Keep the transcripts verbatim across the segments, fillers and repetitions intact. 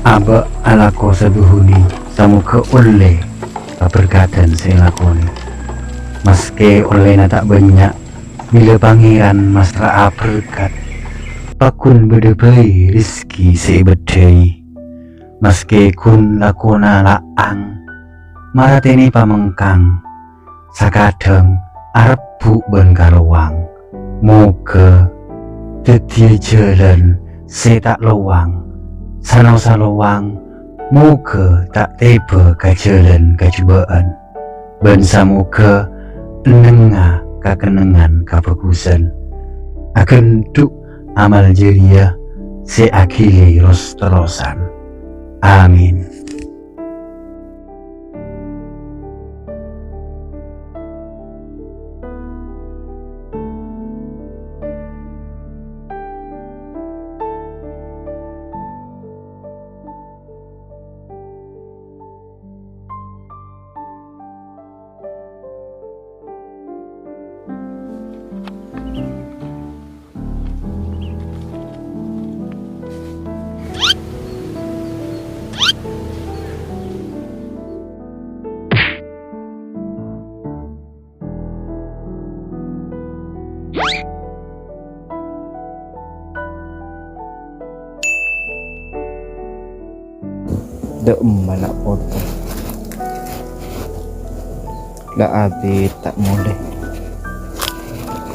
Abâ' alako sadhuhunè, samoghâ ollè kaberkadhân sè èlakonè. Maskè ollèna ta' bânnya', bilâ Pangèran masra'a berkat, paggun bâdâ bhâi rejhekkè sè èbâddhâi. Maskè ghun lakona la'ang, maratenè pamengkang, sakadhâng arebbhu' bân kalowang. Moghâ dhâddhiyâ jhâlân sè ta' lowang, sanaossa lowang, moghâ ta' tèbâ ka jhâlân kajhubâ'ân, bân samoghâ ennengnga ka kennengngan kabhâghusân. Aghândhu' amal jâriyâ sè aghili ros-terrosan. Amin. Dâ'emma la' poto. La abit ta' molè.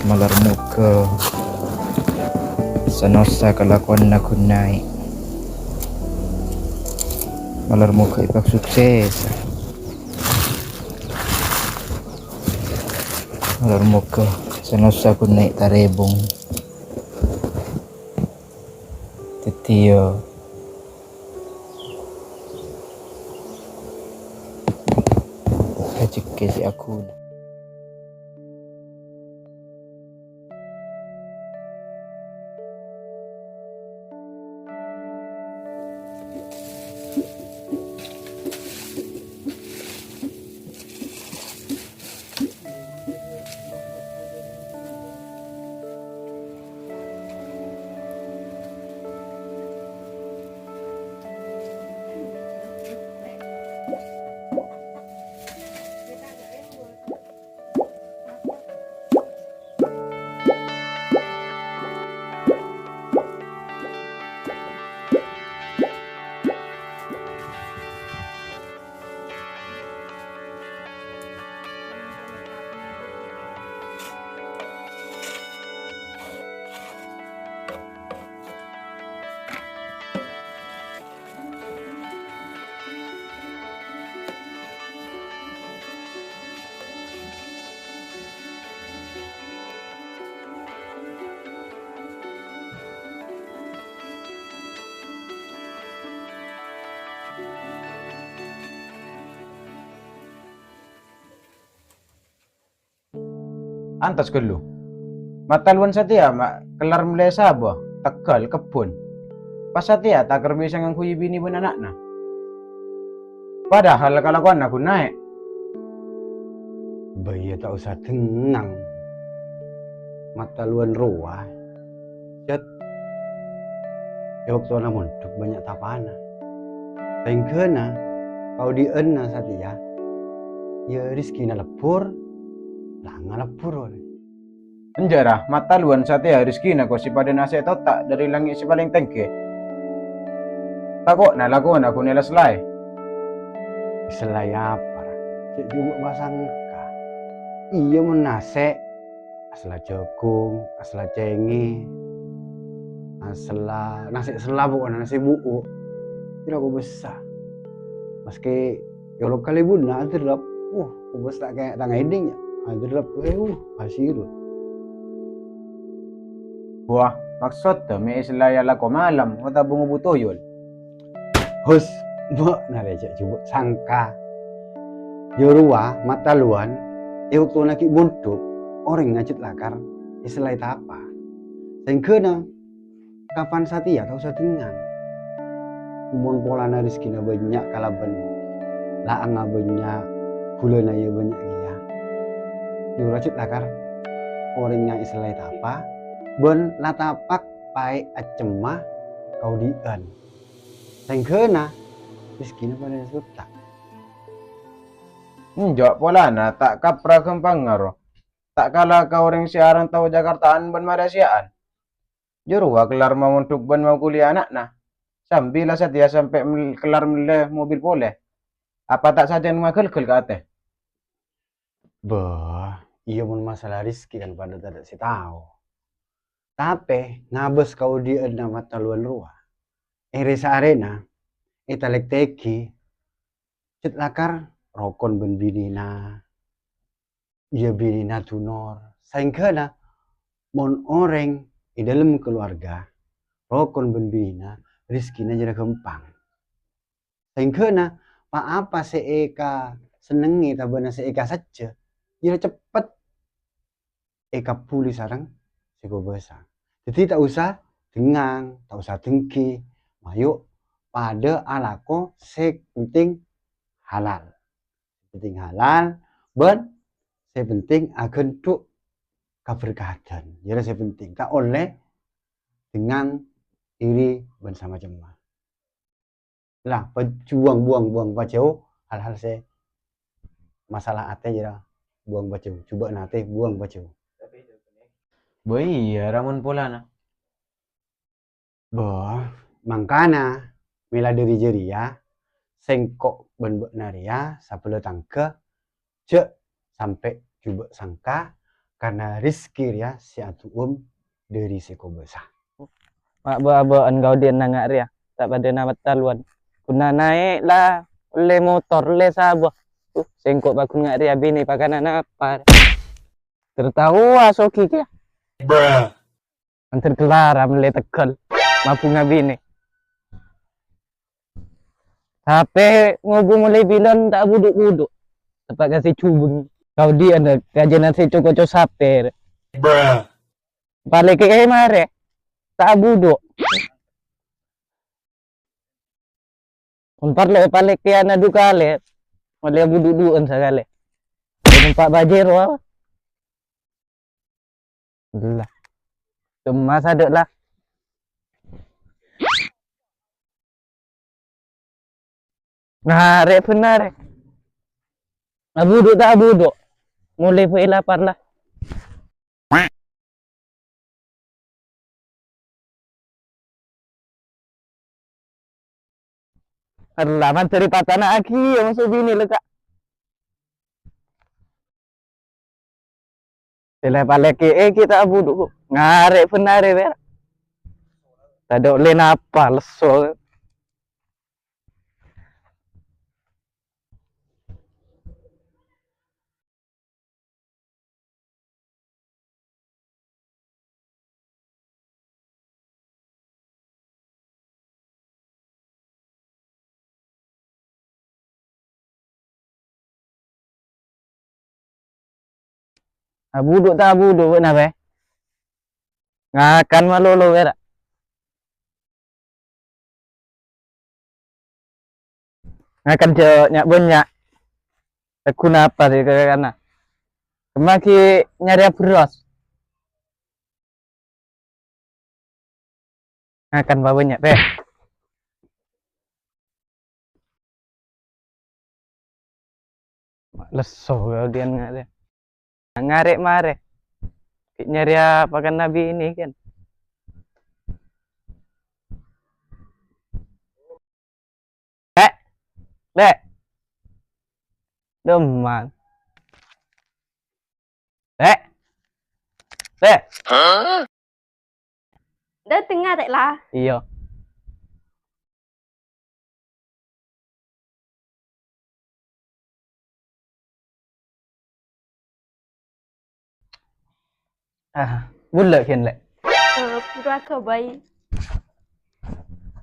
Malar moghâ sanaossa kalakowanna ghun naè'. Malar moghâ èpasukses. Malar moghâ sanaossa ghun naè' tarèbung. Dhâddhiyâ rejhekkè sè aghuna. Antos ghâllu. Matalowon satèya ma' kellar mellè sabâ, tegghâl, kebbhun. Pas satèya ta' kèra bisa ngangghuy binè bân ana'na. Padahal kalakowanna ghun naè'. Bâ iyâ ta' osa dhennang. Matalowon rowa. Jhât, è bâktona mondhuk bânnya' tapana. Saèngghâna kaodi'ânna satèya, iyâ rejhekkèna lebbhur, la'angnga lebbhur polè. Enjâ', ra, matalowon satèya rejhekkèna kosè padâna sè etotta' dâri langngè' sè palèng tèngghi. Tako'na lakona ghun èla-sellaè. Èsellaè apa, ra? Cè' jhubâ' pasangka. Iyâ, mon nasè', asella jhâghung, asella cèngè, asella nasè' sella pokokna, nasè' bu'u'. Pèra kobâsa. Maskè yolok kalèbunna aderrep, uh, kobâsa ta' kè-, ta' ngèdhing, yâ. Aderrep, eh, uh, asirut. Wah, maksodda mè' èsellaè alako malem otabâ ngobu toyol? Hus, bâ'na rè cè' jhubâ' sangka. Iyâ rowa matalowon, è bâktona ghi' mondhuk, orèng ngajhât lakar èsellaè tapa. Saèngghâna kapan satèya ta' osa dhenngan. Mon polana rejhekkèna bânnya' kalabân la'angnga bânnya', bulâna iyâ bânnya' kèya. Iyâ rowa ajhât lakar orèngnga èsellaè tapa, bân la tapa paè' accemma kaodi'ân. Saèngghâna, rejhekkèna padâ sota. Enjâ' polana ta' kapra ghâmpangnga, ro. Ta' kala ka orèng sè arantau Jakartaan bân Malaysiaan. Jârowa kellar mamondhuk bân makuliah ana'na, sambi la satèya sampè' mel-, kellar mellè mobil polè. Apa ta' sajân maghâlghâl ka atè? Bâh, iyâ mon masalah rejhekkè kan padâ tadâ' sè tao. Tapè ngabâs kaodi'ânna Matalluwan rowa. È rè-saarèna ètalèktèghi cè' lakar rokon bân binèna, iyâ binèna dunor. Saèngghâna mon orèng è dâlem kalowarga rokon bân binèna, rejhekkèna jârèya ghâmpang. Saèngghâna pa-apa sè èkasennengngè tabâna sè èkasajjhâ, jârèya ceppet èkabbhuli sareng sè kobâsa. Dhâddhi ta' osa dengngang, ta' osa dengghi, mayu' padâ alako sè penting halal. Sè penting halal, bân sè penting aghândhu' kaberkadhân. Jârèya sè penting. Ta' ollè dengngang, iri, bân samacemma. Lah, pa-, buang, buang, buang pajhâu hal-hal sè masalah atè jârèya, buang pajhâu. Jhubâ'na atè, buang pajhâu. Bâh iyâ, ra mon polana. Bâh, mangkana, mèla dâri jârèya, sèngko' bân bâ'na rèya sabellâ tangghâ jhâ' sampè' jhubâ' sangka, karna rejhekkè rèya sè adu'um dâri sè kobâsa. Ma' bâ-abâ'ân kaodi'ânna nga' rèya, ta' padâna Matalluwan. Ghun naè' la ollè motor, ollè sabâ. Uh, sèngko' pagghun nga' rèya binè pakanana apa? Tertawa sogi kèya. Mandhâr kellara mellè tegghâl, mabhunga binè. Tapè ngobu molaè bilân ta' abudhu'-budhu'. Teppa' ka sè jhubeng. Kaodi'ân kajhâna sè co-koco sapè. Palèkè'è marè. Ta' abudhu'. Mon parlo palèkè'ana du kalè. Molaè abudhu'-budhu'ân sakalè. Mon pa' bâjâr, wa. Lah. Cemma sadâ' lah. Narè' bhender. Abudhu' ta' abudhu'. Molaè bhâi lapar lah. Arlaman dâri patana'aghi ya maso' binè la, Ka'. Sè la palèkè'è ghi' ta' abudhu'. Narè' bhender, Ber. Tadâ' ollè napa, lesso. Abudhu' ta' abudhu' bâ'na, Bè? Ngakan malolo, Bè, ra? Ngakan jhâ' nya'-bânnya'. Lagghu napa sè èkakana? Kemma ghi' nyarèya bherrâs. Ngakan pabânnya', Bè. Lesso kaodi'ân nga' rè. Narè' marè. Ghi' nyarèya pakanna binè kèn. Lè'. Lè'. Dâ' emma. Lè'. Lè'. Dâteng arè' la. Iyâ. Ah, bulâ kèn, Lè'. Eh, buru aghâbây.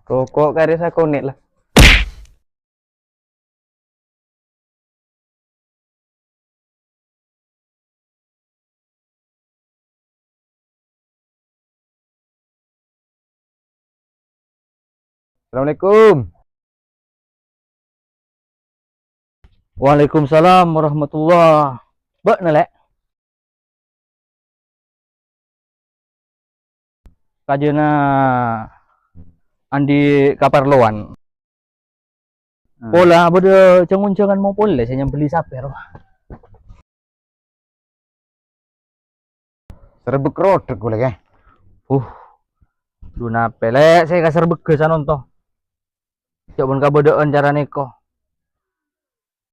Roko' karè sakonè' la. Assalamualaikum. Waalaikumsalam warahmatullah. Bâ'na, Lè'? Kajhâna andi' kaparlowan. Hmm. Pola bâdâ jâng-onjhângan mau polè sè nyambelli sapè, rowa. Serbek rodek ghulâ, Kè. Uh, dunapè, Lè', sè èkaserbegghâ sanonto. Jhâ' pon kabâdâ'ân cara nèko.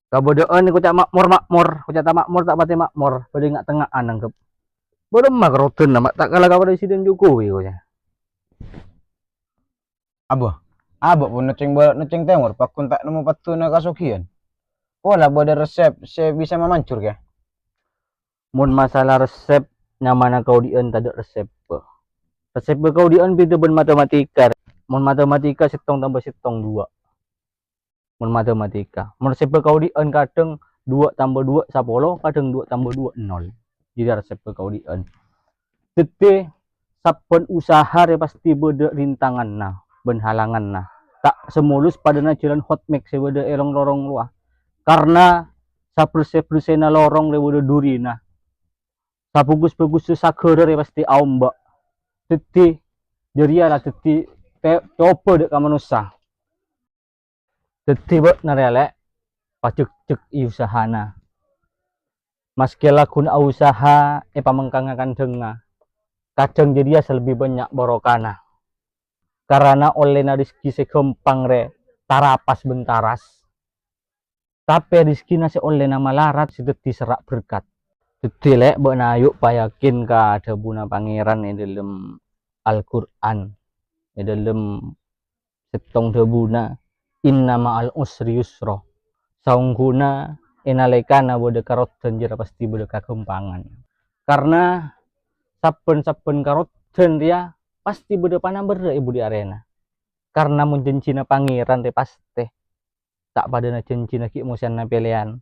Kabâdâ'ân nèko ca' ma'mor-ma'mor, ko ca' ta' ma'mor, ta' patè ma'mor, bâdâ nga'-tengnga'an nangghep. Bârâmma karoddhânna, ma' ta' kala ka Presiden Jokowi, ko ca'. Abâ, abâ pon nècèng bârâ' nècèng tèmor, pagghun ta' nemmo padduna kasoghiyân. Pola bâdâ resep sè bisa mamanjur, Kè? Mon masalah resep, nyamana kaodi'ân tadâ' reseppa. Reseppa kaodi'ân bhidhâ bân matematika. Mon matematika, sèttong tamba sèttong, duwâ'. Mon matematika. Mon reseppa kaodi'ân kadhâng duwâ' tamba duwâ' sapolo, kadhâng duwâ' tamba duwâ' nol. Jârèya reseppa kaodi'ân. Dhâddhi, sabbhân usaha rè pastè bâdâ rintanganna bân halanganna. Ta' sè mulus padâna jhâlân hotmix sè bâdâ è rong-lorong rowa. Karna sabherse-bhersena lorong rè bâdâ durina. Sabhâghus-bhâghussa saghârâ rè pastè aomba'. Dhâddhi, jârèya la dhâddhi te-, coba dâ' ka manossa. Dhâddhi bâ'na rèya, Lè', pajhekjhek è usahana. Maskè lagguna usaha è pamengkangnga kandhângnga, kadhâng jârèya sè lebbi bânnya' barokana. Karana ollèna rejhekkè sè ghâmpang rè tarapas bân taras. Tapè rejhekkèna sè ollèna malarat sè dhâddhi serra' berkat. Dhâddhi, Lè', bâ'na ayu' payakin ka dhâbuna Pangèran è dhâlem Al-Qur'an, è dhâlem sèttong dhâbuna, "Inna ma'al usri yusra." Saongghuna è nalèkana bâdâ karoddhân jârèya pastè bâdâ kaghâmpangan. Karna sabbhân-sabbhân karoddhân rèya pastè bâdâ panamberrâ è budi arèna. Karna mon jhânjhina Pangèran rè pastè ta' padâna jhânjhina ghi' mosèna pèlèyan,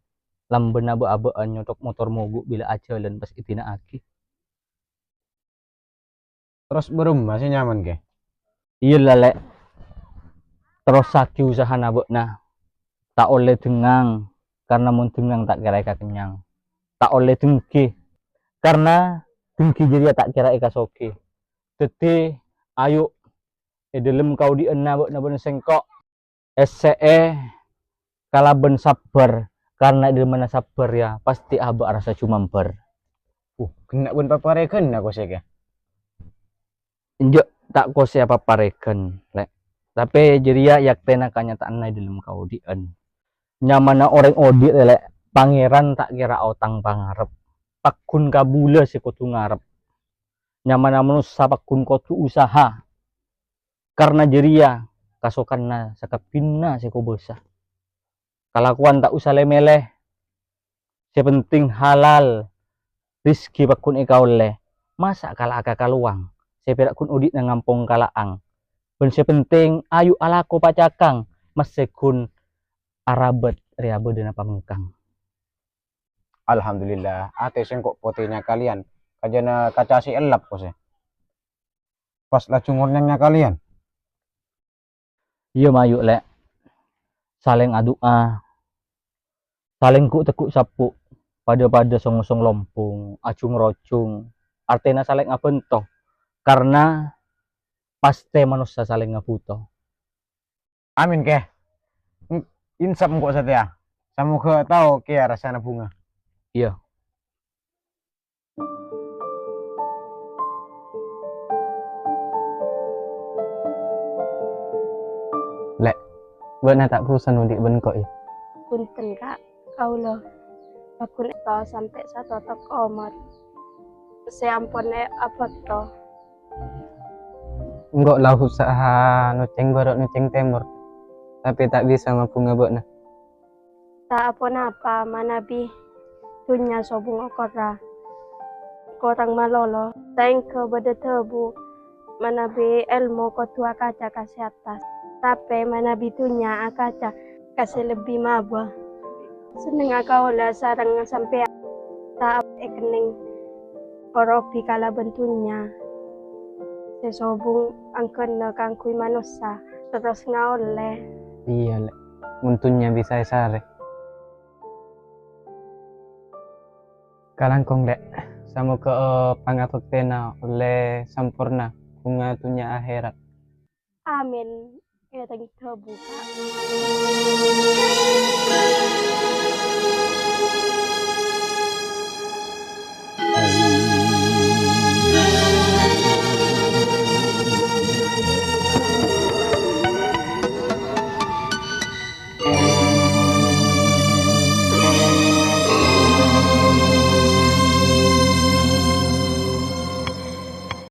lambâna bâ'-abâ'ân nyothok motor mogok bilâ ajhâlân pas èdina'aghi. Terros bârâmma sè nyaman, Kè? Iyâ la, Lè'. Terrossaghi usahana bâ'na. Ta' ollè dengngang, karna mon dengngang ta' kèra èkakennyang. Ta' ollè dengghi, karna dengghi jârèya ta' kèra èkasogi. Dhâddhi, ayu', è dhâlem kaodi'ânna bâ'na bân sèngko', essè'è kalabân sabbhâr, karna è dhâlemmana sabbhâr rèya pastè abâ' arassa jumambhâr. Uh, ghenna' bân paparèghânna, ko sè, Kè? Enjâ', ta' kosèya paparèghân, Lè'. Tapè jârèya yaktèna kanyata'anna è dhâlem kaodi'ân. Nyamana orèng odi', Lè', Pangèran ta' kèra aotang pangarep. Pagghun kabulâ sè kodhu ngarep. Nyamana manossa pagghun kodhu usaha. Karna jârèya kasokanna sakabbhiyânna sè kobâsa. Kalakowan ta' osa lè-mèlè. Sè penting halal, rejhekkè pagghun èkaollè. Masa' kala' akaka lowang, sè pèra' ghun odi'na ngampong kala'ang. Bân sè penting, ayu' alako pacakang, maskè ghun arabât rèya bâdâna pamengkang. Alhamdulillah, atè sèngko' potèna kalèyan, kajâna kaca sè ellap, ko sè. Pas laju ngornyang nyakaleyan. Iyâ, mayu', Lè'. Salèng adu'a, salèng ghu'-tegghu' sappo, padâ-padâ song-song lompong, ajhung-rojhung, artèna salèng abhânto, karna pastè manossa salèng abhuto. Amin, Kè. Eng-, insap engko' satèya. Samoghâ tao kèya rassana bhunga. Iyâ. Lè', bâ'na ta' bhusen odi' bân engko', yâ? Bhunten, Ka'. Kaulâ pagghun èto sampè' satotok omor sè ampon è-, abhâkto. Engko' la usaha nocèng bârâ' nocèng tèmor, tapè ta' bisa mabhunga bâ'na. Ta' aponapa manabi dhunnya sobung okorra korang malolo, saèngghâ bâdâ dhâbu, manabi èlmo kodhu akaca ka sè attas, tapè manabi dhunnya akaca ka sè lebbi mabâ. Sennengnga kaulâ sareng sampèyan ta' èkennèng orobi kalabân dhunnya sè sobung angghâna kaangghuy manossa, terros ngaollè. Iyâ, Lè'. Mon dhunnya bisa èsarè. Kalangkong, Lè'. Samoghâ, eh, pangabhâktèna ollè samporna, bhunga dhunnya akhèrat. Amin. Ètèngghâ buka.